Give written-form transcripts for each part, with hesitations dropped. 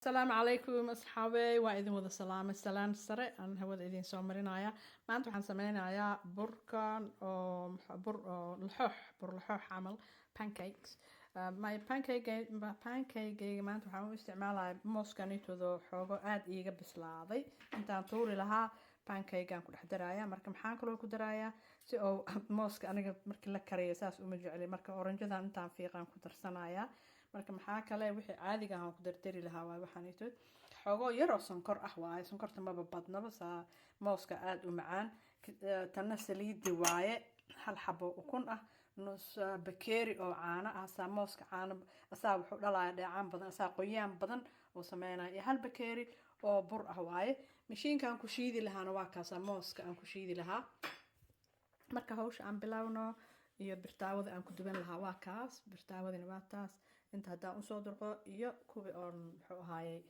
Asalaamu calaykum asxaabey, waa idin wada salaamay. Salaan sare aan hawada idin soo marinaya. Maanta waxaan sameynayaa burkan oo bur oo laxoox, bur laxoox camal, pancakes. My pancake maanta waxaan u isticmaalayaa mooskanitooda xoogo aada iiga bislaaday. Intaan tuuri lahaa, pancakean ku dhex daraaya. Marka maxaan kaloo ku darayaa si oo mooska aniga markii la kariyo saas uma jecli. Marka oranjadan intaan fiiqaan ku darsanayaa. Marka maxaa kale, wixii caadiga ah aan ku dardari lahaa waay. Waxaanitood xoogoo yar oo sonkor ah waaye. Sonkorta maba badnaba, saa mooska aada u macaan. Tanna saliidi waaye, hal xabo ukun ah, nus bakeeri oo caano ah. Saa mooska caano asaa wuxuu dhalaya dheecaan badan, asaa qoyaan badan oo sameynaya, iyo hal bakeeri oo bur ah waaye. Mashiinkaan ku shiidi lahaana waa kaasaa, mooska aan ku shiidi lahaa. Marka hawsha aan bilowno. Iyo birtaawada aan ku duban lahaa waa kaas, birtaawadina waa taas. Inta haddaan usoo durqo iyo kuwii oon muxuu ahaayey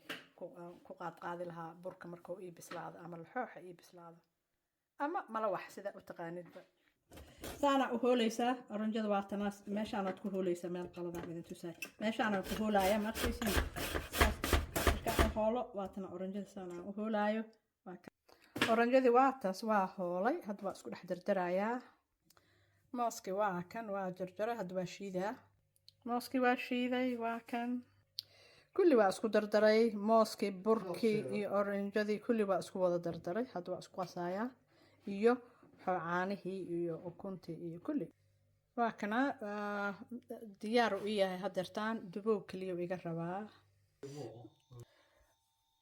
ku qaadqaadi lahaa burka markuu ii bislaado ama laxooxa ii bislaado ama malawax, sida u taqaanidba. Saanaa u hooleysaa oranjada, waa tanaas. Meeshaanaad ku hooleysaa, meel qaladaan idin tusaay. Meeshaanaan ku hoolaaya, markaysin saas markaa u hoolo. Waa tana oranjada, saanaan u hoolaayo. Oranjadii waa taas, waa hoolay. Hadda waa isku dhex dardarayaa. Mooski waa kan, waa jarjaray, hadda waa shiidaa. Mooski waa shiiday, waa kan. Kulli waa isku dardaray, mooskii, burkii iyo oranjadii, kulli waa isku wada dardaray. Hadda waa isku qasayaa, iyo muxuu caanihii iyo ukuntii iyo kulli. Waa kana, diyaar u yahay hadeertaan, dubow keliya iga rabaa.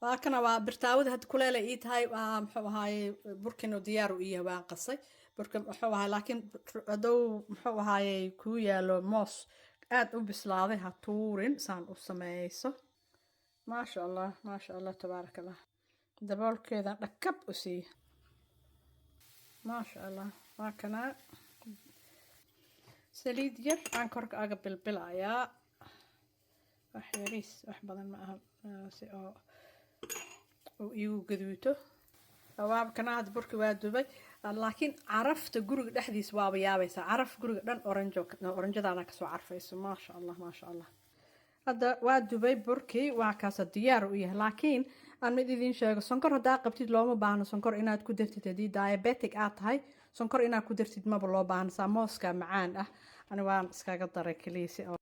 Waa kana, waa birtaawada. Hadda kuleela ii tahay. Waa muxuu ahaaye, burkinu diyaar u yahay, waan qasay burka muxuu ahaay. Laakiin hadow muxuu ahaayey kuu yaalo moos aada u bislaaday, ha tuurin, saan u sameyso. Maasha Allah, maasha Allah, tabaaraka Allah. Daboolkeeda dhakab u siiya. Maasha Allah, waa kanaa. Saliid yar aan korka aga bilbilayaa, wax yariis, wax badan ma aha, si oo uu iigu gaduuto. Waa kana, hadda burki waa dubay, laakiin carafta guriga dhexdiisa waaba yaabaysaa. Caraf guriga dhan oranjo, oranjadaana kasoo carfayso. Maasha Allah, maasha Allah. Hadda waa dubay burkii, waa kaasa, diyaar u yahay. Laakiin aan mid idiin sheego: sonkor haddaa qabtid, looma baahno sonkor inaad ku dartid. Haddii diabetic aad tahay, sonkor inaad ku dartid maba loo baahno, saa mooska macaan ah. Ani waan iskaga daray keliya si oo